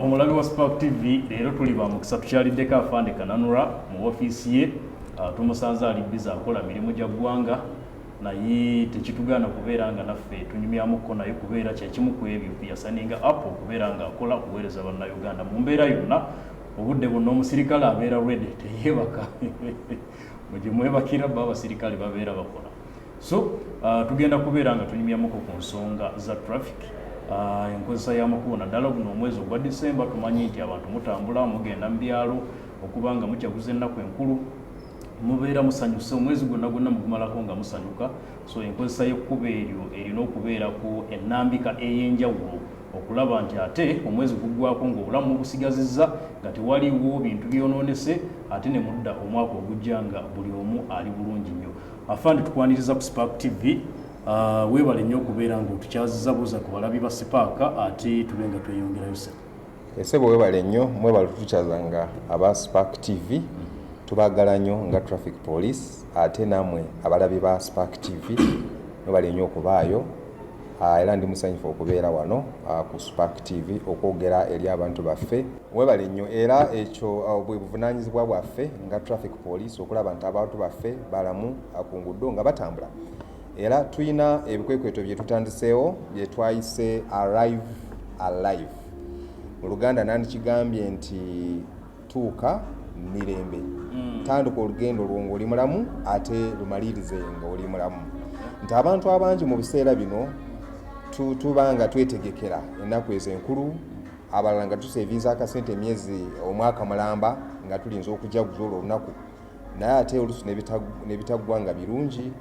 Omulabi wa Spark TV, leero tuli ba mukisa, tukyaliddeko Afande Kananura mu ofiisi ye. Tumusanze ali busy akola mirimu gya ggwanga, naye tekitugaana kubeera nga naffe tunyumyamukko naye, kubeera kyekimu ku ebyo yasigninga up okubeera nga akola okuweereza Bannayuganda mu mbeera yonna, obudde bwonna. Omusirikale abeera ready, teyeebaka. Mwe mwebakira, bo abasirikale babeera bakola. So tugenda kubeera nga tunyumyamuko ku nsonga za traffic, enkozesa y'amakubo, naddala guno omwezi ogwa Disemba. Tumanyi nti abantu mutambula, mugenda mu byalo okuba nga mukyaguza ennaku enkulu, mubeera musanyuse omwezi gwonna gwonna, mugumalako nga musanyuka. So enkozesa y'ekkubo eryo erina okubeerako ennambika ey'enjawulo okulaba nti ate omwezi guggwako ng'obulamu mubusigazizza, nga tewaliwo bintu byonoonese, ate ne mudda omwaka ogujja nga buli omu ali bulungi nnyo. Afande, tukwaniriza ku Spark TV. Weebale nnyo okubeera ng'otukyaziza. Buuza ku balabi ba Spark, ate tube nga tweyongerayo se. Esebo, webale nnyo, mwebale tutukyaza nga aba Spark TV. Tubaagala nnyo nga traffic police, ate nammwe abalabi ba Spark TV mwebale nnyo okubaayo. Era ndi musanyufu okubeera wano ku Spark TV okwogera eri abantu baffe. Mwebale nnyo. Era ekyo bwe buvunaanyizibwa bwaffe nga traffic police, okulaba nti abantu baffe balamu ku nguudo nga batambula. Era tulina ebikwekweto bye tutandiseewo bye twayise Arrive Alive. Mu Luganda nandikigambye nti tuuka mirembe. Tandika olugendo lwo ng'oli mulamu, ate lumalirize ng'oli mulamu. Nti abantu abangi mu biseera bino tuba nga twetegekera ennaku ezo enkulu, abalala nga tusevinza akasente emyezi, omwaka mulamba, nga tulinza okujaguza olwo olunaku, naye ate oluusi ne bitaggwa nga birungi,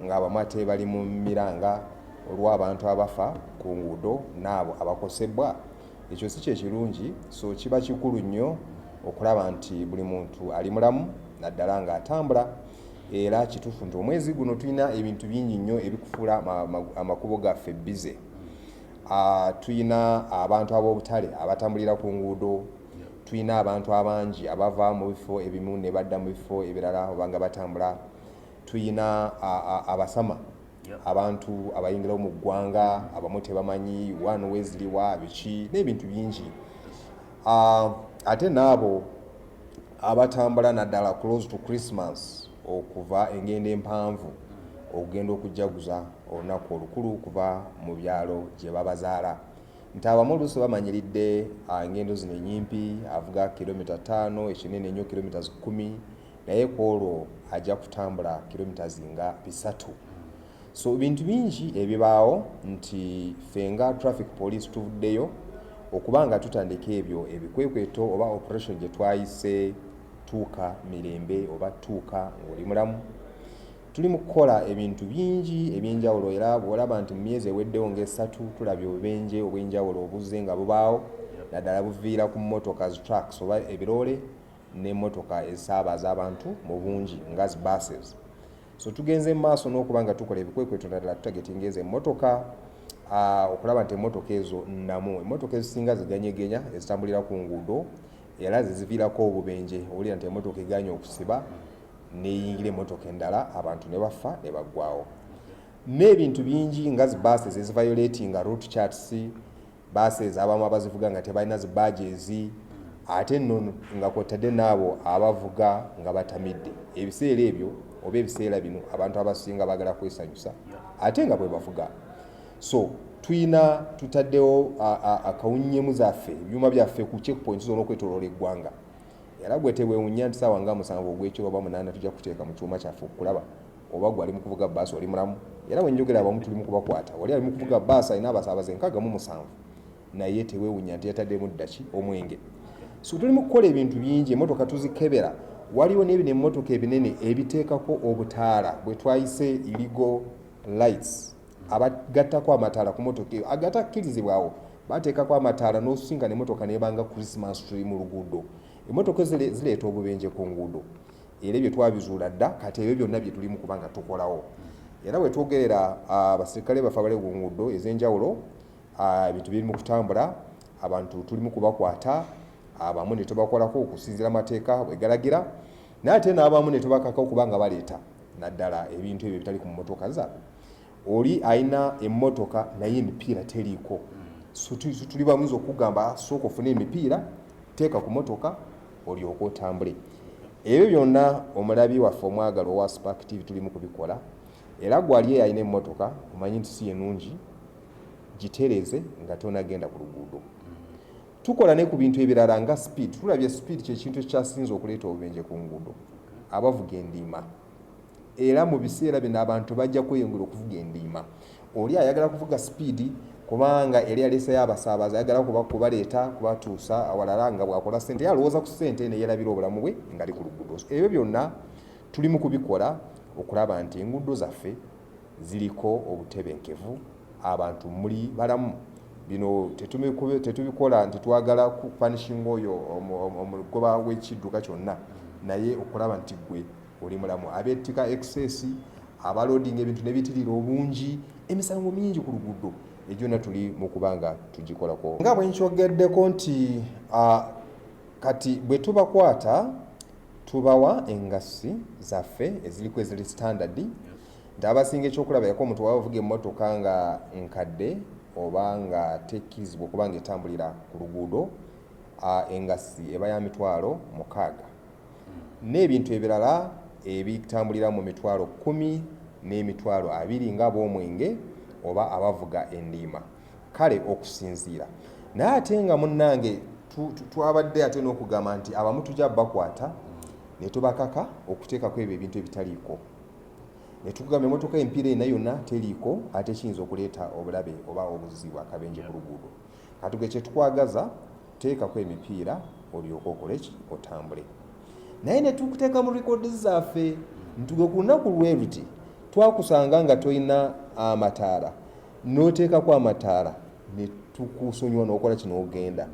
ng'abamu ate bali mu miranga olw'abantu abafa ku nguudo n'abo abakosebwa. Ekyo si kyekirungi. So kiba kikulu nnyo okulaba nti buli muntu ali mulamu, naddala ng'atambula. Era kituufu nti omwezi guno tulina ebintu bingi nnyo ebikufuula amakubo gaffe busy. Tulina abantu ab'obutale abatambulira ku nguudo, tulina abantu abangi abava mu bifo ebimu ne badda mu bifo ebirala oba nga batambula, tulina abasama, abantu abayingirawo mu ggwanga, abamu tebamanyi one way ziriwa, biki n'ebintu bingi. Ate n'abo abatambula naddala close to Christmas, okuva engendo empanvu okugenda okujaguza olunaku olukulu okuva mu byalo gye babazaala, nti abamu oluusi bamanyiridde engendo zino enyimpi, avuga kilomita 5, ekinene ennyo kilomita 10, naye ku olwo ajja kutambula kilomita zinga 300. So bintu bingi ebibaawo nti ffe nga traffic police tuvuddeyo okuba nga tutandika ebyo ebikwekweto oba operation gye twayise Tuuka Mirembe oba Tuuka Ng'oli Mulamu. Tuli mu kukola ebintu bingi ebyenjawulo, era bw'olaba nti mu myezi eweddewo ng'esatu tulabye obubenje obw'enjawulo obuzze nga bubaawo, naddala buviira ku mmotoka zi trucks oba ebiroole n'emmotoka ezisaabaza abantu mu bungi nga zi buses. So tugenze mu maaso n'okuba nga tukola ebikwekweto, naddala tutargetinga ezo emmotoka, okulaba nti emmotoka ezo nnamu. Emmotoka ezisinga ziganyegenya ezitambulira ku nguudo, era zeziviirako obubenje. Owulira nti emmotoka eganye okusiba neyingira emmotoka endala, abantu ne bafa ne baggwawo, n'ebintu bingi nga zi buses eziviolatinga route charts, buses abamu abazivuga nga tebalina zi badges, ate nno nga kwotadde n'abo abavuga nga batamidde. Ebiseera ebyo oba ebiseera bino abantu abasinga baagala kwesanyusa, ate nga bwe bavuga. So tuyina tutaddewo akawunyemu zaffe, ebyuma byaffe ku checkpoints zonna okwetoloola eggwanga. Era gwe tewewunya nti saawa nga 7 ogwekiro oba 8 tujja kuteeka mu kyuma kyaffe okukulaba oba gwe ali mu kuvuga baasi oli mulamu. Era wenjogera abamu tuli mu kubakwata. Wali ali mu kuvuga baasi alina abasaabaze 67, naye tewewunya nti yataddemu ddaki omwenge. So tuli mu kukola ebintu bingi, emotoka tuzikebera. Waliwo n'ebino emmotoka ebinene ebiteekako obutaala bwe twayise illegal lights, abagattako amataala ku motoka eyo agatakkirizibwawo. Bateekako amataala n'osinkana emotoka nebanga Christmas tree mu luguudo. Emotoka zireeta obubenje ku nguudo, era ebyo twabizuula dda. Kati ebyo byonna bye tulimu kubanga tukolawo. Era bwe twogerera, abasirikale baffe abali ku nguudo ez'enjawulo, ebintu biri mu kutambula, abantu tuli mu kubakwata, abamu ne tubakolako okusinziira amateeka bwe galagira, naye ate n'abamu ne tubakaka okuba nga baleeta naddala ebintu ebyo ebitali ku mmotoka zaabwe. Oli alina emmotoka naye emipiira teriiko. So tuli bamuyinza okugamba, "Sooka ofune emipiira, teeka ku motoka, olyoke otambule." Ebyo byonna, omulabi waffe omwagala owa Spark TV, tulimu kubikola. Era gwali eyo alina emmotoka, omanyi nti si yenungi, gitereeze nga tonagenda ku luguudo. Tukola ne ku bintu ebirala nga speed. Tulabye speed kyekintu ekyasinze okuleeta obubenje ku nguudo, abavuga endiima. Era mu biseera bino abantu bajja kweyongera okuvuga endiima. Oli ayagala kuvuga speed kubanga eri yaleeseyo abasaabaze, ayagala kubaleeta kubatuusa awalala nga bwakola sente. Ye alowooza ku sente neyerabira obulamu bwe ngaali ku luguudo. Ebyo byonna tuli mu kubikola okulaba nti enguudo zaffe ziriko obutebenkevu, abantu muli balamu. Bino tetubikola nti twagala kupunishinga oyo omugoba w'ekidduka kyonna, naye okulaba nti gwe oli mulamu. Abeettika excess, abaloadinga ebintu nebitirira obungi, emisango mingi ku luguudo, egyonna tuli mu kuba nga tugikolako. Nga bwe nkyogeddeko nti kati bwe tubakwata, tubawa engasi zaffe eziriko eziri standard, nti abasinga ekyokulabirako, omuntu waba avuga emmotoka nga nkadde oba nga tekkirizibwa okuba nga etambulira ku luguudo, engasi eba ya 60,000, n'ebintu ebirala ebitambulira mu 10,000 n'emitwalo 20, nga ab'omwenge oba abavuga endiima. Kale okusinziira naye ate nga munnange twabadde ate n'okugamba nti abamu tujja bakwata ne tubakaka okuteekako ebyo ebintu ebitaliiko, ne tukugamba emmotoka empiira ena yonna teriiko, ate kiyinza okuleeta obulabe oba obuzibu, akabenje ku luguudo. Kati gwe kyetukwagaza, teekako emipiira olyoke okole ki? Otambule. Naye ne tukuteeka mu records zaffe nti gwe ku lunaku lwe luti twakusanga nga tolina amataala, n'oteekako amataala, ne tukusonyiwa n'okola kino, ogenda.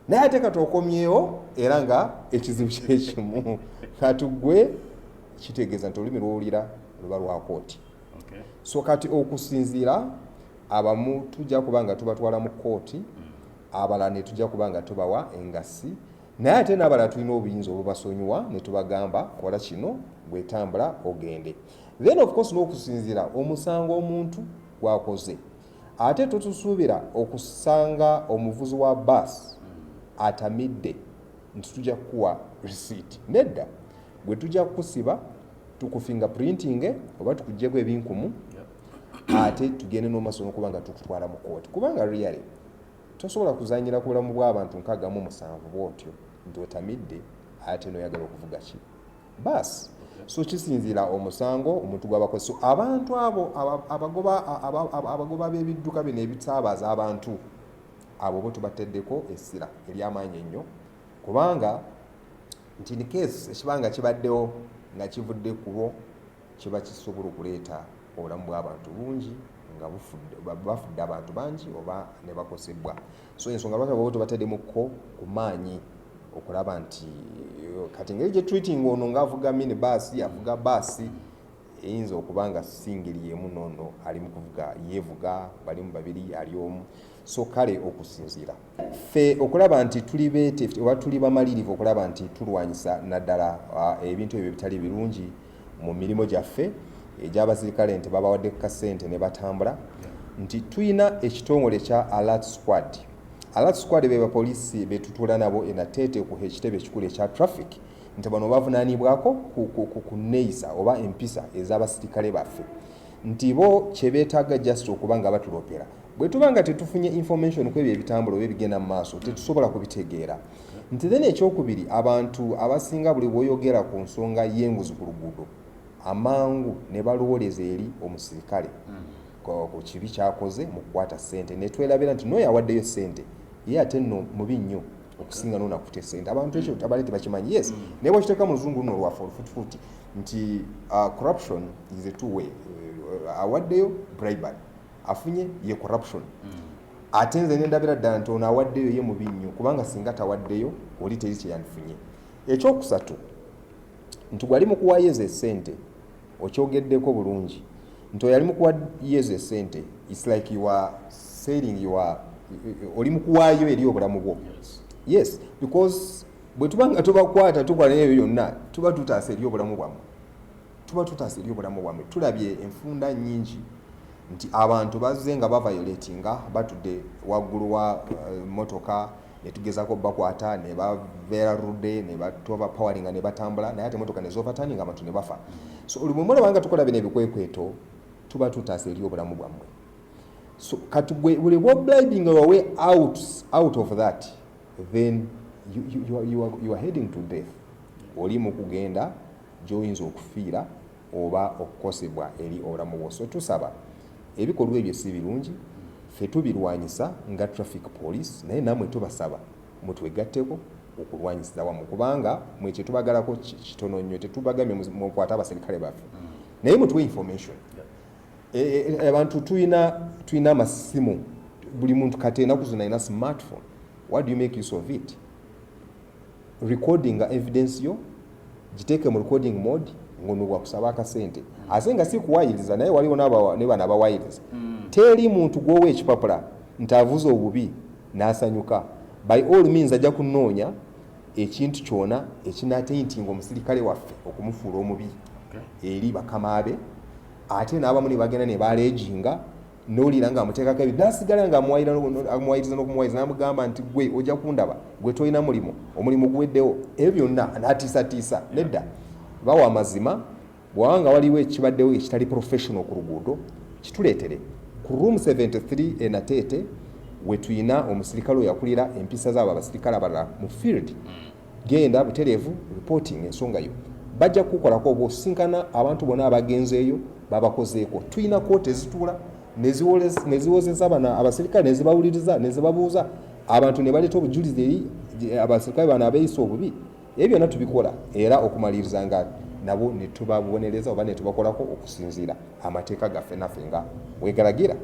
Naye ate kati okomyewo era nga ekizibu kyekimu. Kati gwe kitegeeza nti olulimi lwowulira luba lwa kooti. So kati okusinziira, abamu tujja kuba nga tubatwala mu kooti, abalala ne tujja kuba nga tubawa engasi, naye ate n'abalala tulina obuyinza obubasonyiwa ne tubagamba, "Kola kino, bwetambula ogende." Then of course n'okusinziira omusango omuntu gwakoze, ate totusuubira okusanga omuvuzi wa baasi atamidde nti tujja kukuwa receipt. Nedda, gwe tujja kukusiba, tukufingerprinting oba tukugjeko ebinkumu, ate tugende n'omaaso n'okuba nga tukutwala mu kooti, kubanga really tosobola kuzanyira ku bulamu bw'abantu 67 bwotyo nti otamidde ate noyagala okuvuga ki? Baasi. So kisinziira omusango omuntu gwabakoze. So abantu abo abagoba b'ebidduka bino ebisaabaza abantu abo, bo tubateddeko essira ery'amaanyi ennyo, kubanga nti in case ekibanga kibaddewo nga kivudde kubo, kiba kisobola okuleeta obulamu bw'abantu bungi nga bafudde abantu bangi oba ne bakosebwa. So ensonga lwaki abo tubateddemukko ku maanyi okulaba nti kati engeri gye treating ono ng'avuga mini baasi, avuga baasi, eyinza okuba nga si ngeri yemu noono ali mu kuvuga yeevuga, balimu babiri, ali omu. So kale okusinziira ffe okulaba nti tuli beeteefu oba tuli bamalirivu okulaba nti tulwanyisa naddala ebintu ebyo ebitali birungi mu mirimu gyaffe egy'abasirikale, nti babawadde kasente ne batambula, nti tulina ekitongole kya alert squad. Alert squad be bapoliisi betutuula nabo enateete ku ekitebe ekikulu ekya traffic, nti bano bavunaanibwako ku neeyisa oba empisa ez'abasirikale baffe, nti bo kyebeetaaga just okuba nga batulopera. Bwe tuba nga tetufunye information ku ebyo ebitambula oba ebigenda mu maaso, tetusobola kubitegeera. Nti then ekyokubiri, abantu abasinga buli bw'oyogera ku nsonga y'enguzi ku luguudo, amangu ne balowoleza eri omusirikale ku kibi kyakoze mu kukwata ssente, ne twerabira nti n'oyo awaddeyo ssente ye ate nno mubi nnyo okusinga n'onakuta essente. Abantu ekyo abali tebakimanyi. Yes, naye bwekiteeka mu luzungu luno olwaffe olufutifuti nti corruption is a two way. Awaddeyo bribery, afunye ye corruption. Ate nze nendabira ddala nti ono awaddeyo ye mubi nnyo, kubanga singa tawaddeyo oli teri kyeyandifunye. Ekyokusatu nti gwali mu kuwaayo ezo esente, okyogeddeko bulungi nti oyo ali mu kuwa ezo esente, it's like you are selling your, oli mu kuwaayo eri obulamu bwo. Yes, because bwe tuba nga tubakwata, tukola ebyo byonna, tuba tutaasa eri obulamu bwammwe, tuba tutaasa eri obulamu bwammwe. Tulabye enfunda nnyingi. Nti abantu bazze nga baviolatinga, batudde waggulu wa motoka, netugezako bakwata ne babeera rude, ne batoverpoweringa ne batambula, naye ate motoka nezoverturninga, abantu ne bafa. So buli bwe nga tukola bino ebikwekweto, tuba tutaasa eri obulamu bwammwe. So kati gwe buli bwobribing your way out of that, then you are heading to death. Oli mu kugenda gy'oyinza okufiira oba okukosebwa eri obulamu bwo. So tusaba, ebikolwa ebyo si birungi, ffe tubirwanyisa nga traffic police, naye nammwe tubasaba mutwegatteko okulwanyisiza wamu, kubanga mwe kyetubagalako kitono nnyo. Tetubagambye mukwate abaserikale baffe, naye mutuwe information. Abantu tulina amasimu, buli muntu kati enaku zino alina smartphone. What do you make use of it? Recording evidence yo, giteeke mu recording mode, ngono bwakusaba akasente, ate nga si kuwayiriza, naye waliwo ne bano abawayiriza. Teri muntu gwowa ekipapula nti avuze obubi n'asanyuka. By all means ajja kunoonya ekintu kyona ekinataintinga omusirikale waffe okumufuula omubi eri bakama be. Ate n'abamu ne bagenda ne baleejinga, nowulira nga amuteekako ebyo, nasigala nga amuwayiriza n'okumuwayiriza, namugamba nti gwe ojja kundaba, gwe tolina mulimu, omulimu guweddewo, ebyo byonna natiisatiisa. Nedda, bawa amazima. Bw'aba nga waliwo ekibaddewo ekitali professional ku luguudo, kituleetere ku Room 73 enateete we tuyina omusirikale oyo akulira empisa zaabo abasirikale abalala mu field. Genda butereevu, reporting ensonga yo, bajja kukukolako. Oba osinkana abantu bonna abagenzeeyo babakozeeko. Tulina kooti ezituula neziwozesa bano abasirikale, nezibawuliriza, nezibabuuza, abantu ne baleeta obujulizi eri abasirikale bano abeeyisa obubi. Ebyo byonna tubikola, era okumaliriza nga nabo netubabonereza oba netubakolako okusinziira amateeka gaffe naffe nga wegalagira.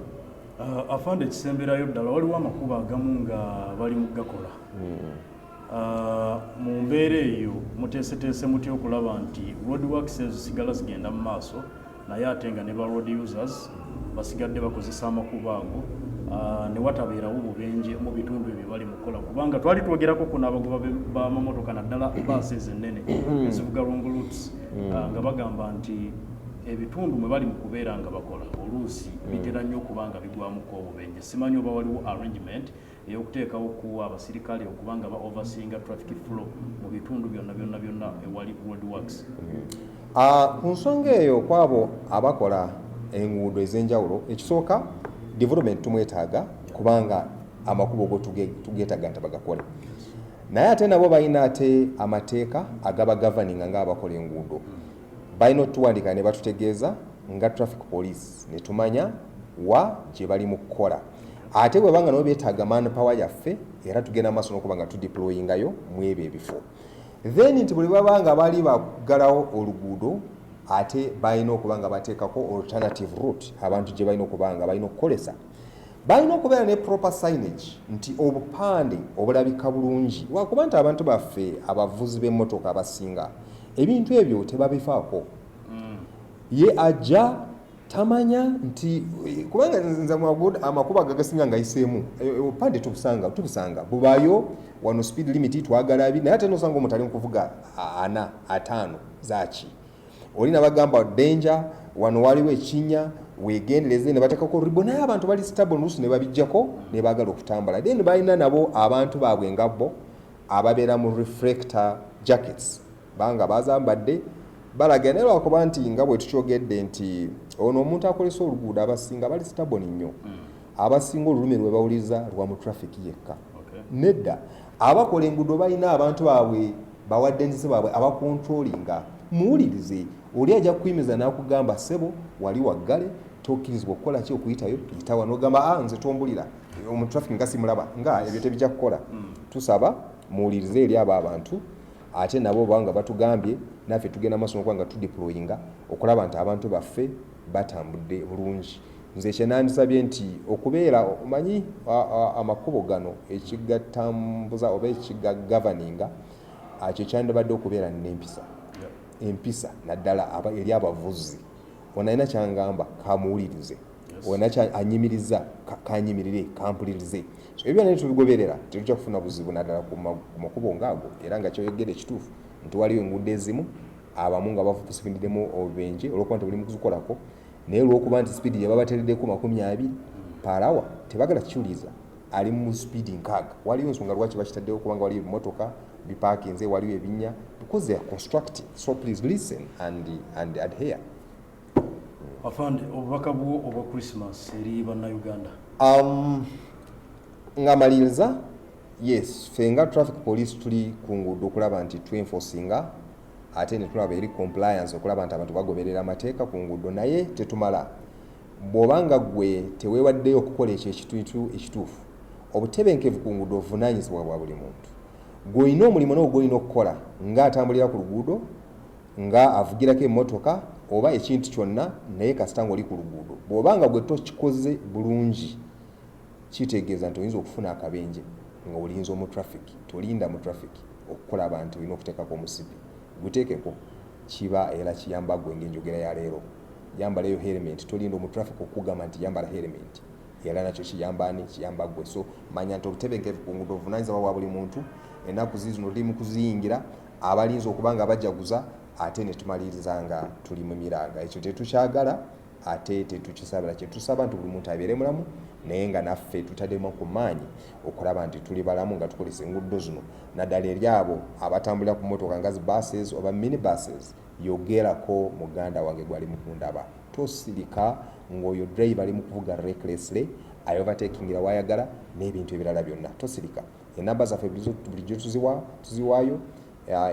Afande, ekisemberayo ddala, waliwo amakubo agamu nga bali mu gakola. Mu mbeera eyo muteeseteese mutya okulaba nti road works ezo zisigala zigenda mu maaso, naye ate nga ne ba road users basigadde bakozesa amakubo ago, ne watabeerawo bubenje mu bitundu ebyo bali mu kukola? Kubanga twali twogerako ku n'abagoba b'amamotoka, naddala baasi ezo ennene ezivuga long routes, nga bagamba nti ebitundu mwe bali mu kubeera nga bakola oluusi bitera nnyo okuba nga bigwamuko obubenje. Simanyi oba waliwo arrangement ey'okuteekawo ku abasirikale okuba nga ba overseeinga traffic flow mu bitundu byonna byonna byonna ewali road works. Ku nsonga eyo, kwabo abakola enguudo ez'enjawulo, ekisooka development tumwetaaga, kubanga amakubo go tugeetaaga nti bagakole, naye ate nabo balina ate amateeka agabagavaninga ng'abakola enguudo. Balina otuwandika ne batutegeeza nga traffic police, ne tumanya wa gye bali mu kukola. Ate bwe banga nabo beetaaga manpower yaffe, era tugenda maaso n'okuba nga tudeployingayo mu ebyo ebifo. Then nti buli baba nga bali baggalawo oluguudo, ate balina okuba nga bateekako alternative route abantu gye balina okuba nga balina okukolesa. Balina okubeera ne proper signage, nti obupande obulabika bulungi, lwakuba nti abantu baffe abavuzi b'emmotoka abasinga ebintu ebyo tebabifaako. Ye ajja tamanya nti, kubanga nze amakubo agagasinga ngayiseemu, obupande tubusanga bubaayo wano, speed limit twagala abi, naye ate nosanga omuntu ali mukuvuga 40, 50 zaki. Oli nabagamba danger, wano waliwo ekinnya, wegendereze, ne bateekako ribo, naye abantu bali stubborn, oluusi ne babijjako ne baagala okutambula. Then balina nabo abantu baabwe nga bo ababeera mu reflector jackets, banga bazambadde balaga, naye lwakuba nti nga bwe tukyogedde nti ono omuntu akozesa oluguudo abasinga bali stubborn nnyo. Abasinga olulimi lwe bawuliriza lwa mu traffic yekka. Nedda, abakola enguudo balina abantu baabwe, bawaddenzise baabwe abakontrolinga. Muwulirize, oli ajja kukuyimiza n'akugamba, "Ssebo, wali waggale, tokkirizibwa okukola ki, okuyitayo, yitawa." N'ogamba, "Ah, nze tombulira, omu traffic nga simulaba." Nga ebyo tebijja kukola. Tusaba muwulirize eri abo abantu, ate nabo banga batugambye, naffe tugenda maaso nokuba nga tudeployinga okulaba nti abantu baffe batambudde bulungi. Nze kyenandisabye nti okubeera omanyi amakubo gano ekigatambuza oba ekigagavaninga, kyo kyandibadde okubeera n'empisa, empisa naddala eri abavuzi. Ono alina kyangamba, kamuwulirize. Ona anyimiriza, kanyimirire, kampulirize. So ebyo byonna tubigoberera, tetujja kufuna buzibu naddala ku makubo ngaago. Era nga kyoyogera ekituufu nti waliwo enguudo ezimu abamu nga bafusifindiddemu obubenje olwokuba nti buli mukuzikolako. Naye olwokuba nti sipiidi gye babateereddeko 20 per hour, tebagala kiwuliriza. Ali mu sipiidi 60. Waliwo ensonga lwaki bakitaddewo, kubanga waliwo ebimotoka bipaakinze, waliwo ebinnya, because they are constructing. So please listen and adhere. Afande, obubaka bwo obwa Christmas eri Bannayuganda? Nga maliriza, yes, ffe nga traffic police tuli ku nguudo okulaba nti twenforcinga, ate ne tulaba eri compliance, okulaba nti abantu bagoberera amateeka ku nguudo. Naye tetumala. Bw'oba nga ggwe teweewaddeyo okukola ekyo ekintu ekituufu, obutebenkevu ku nguudo obuvunaanyizibwa bwa buli muntu. Gw'olina omulimu nawo gw'olina okukola ng'atambulira ku luguudo, nga avugirako emmotoka oba ekintu kyonna, naye kasita ng'oli ku luguudo, bw'oba nga gwe tokikoze bulungi, kitegeeza nti oyinza okufuna akabenje nga olinze omu traffic. Tolinda mu traffic okukulaba nti olina okuteekako omusipi, guteekeko. Kiba era kiyamba gwe. Ng'enjogera ya leero, yambalayo helmet. Tolinda omu traffic okugamba nti yambala helmet. Era nakyo kiyamba ani? Kiyamba gwe. So manya nti obutebenkevu ku nguudo obuvunanyizibwa bwa buli muntu. Ennaku zizino tuli mu kuziyingira, abalinza okuba nga bajaguza, ate ne tumaliriza nga tuli mu miranga. Ekyo tetukyagala ate tetukisabira. Kyetusaba nti buli muntu abeere mulamu, naye nga naffe tutaddemu ku maanyi okulaba nti tuli balamu nga tukozesa enguudo zino, naddala eri abo abatambulira ku motoka nga zi buses oba mini buses. Yogerako muganda wange gwali mukundaba, tosirika ng'oyo driver ali mu kuvuga recklessly, ayovertakingira wayagala n'ebintu ebirala byonna. Tosirika. Enamba zaffe bulijjo tuziwaayo,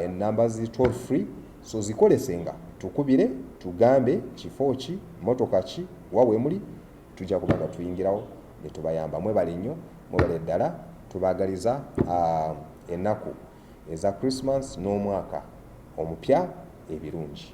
enamba zi toll free, so zikolesenga, tukubire, tugambe kifo ki, motoka ki, wa wemuli, tujja kuba nga tuyingirawo ne tubayamba. Mwebale nnyo, mwebale ddala. Tubaagaliza ennaku eza Christmas n'omwaka omupya ebirungi.